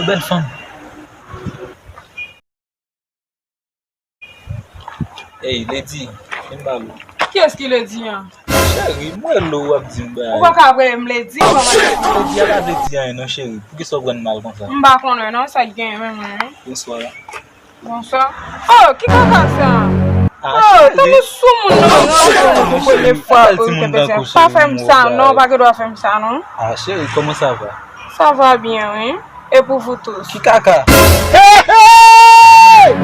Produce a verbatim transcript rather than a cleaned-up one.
Bèl fanm. Ey, Lady, vin ba ou. Kiyès ki Lady an? Cheri, m wè lou w ap di m bagay. Ou pa ka rele m Lady, kòman? Lady a pa vle di anyen non, cheri. Poukisa w pran l mal konsa? M pa konnen non, sa k genyen menm, wi. Bonswa. Bonswa. Oh, ki kaka sa? Ah, oh, cheri. Tande sou moun nan, non, non, non, non, premye fwa, oh, timoun tankou cheri. Pa fè m sa, non, pa gen dwa fè m sa, non. Ah, cheri, comment ça va? Ça va bien, wi. Et pour vous tous? Ki kaka? Hey, hey!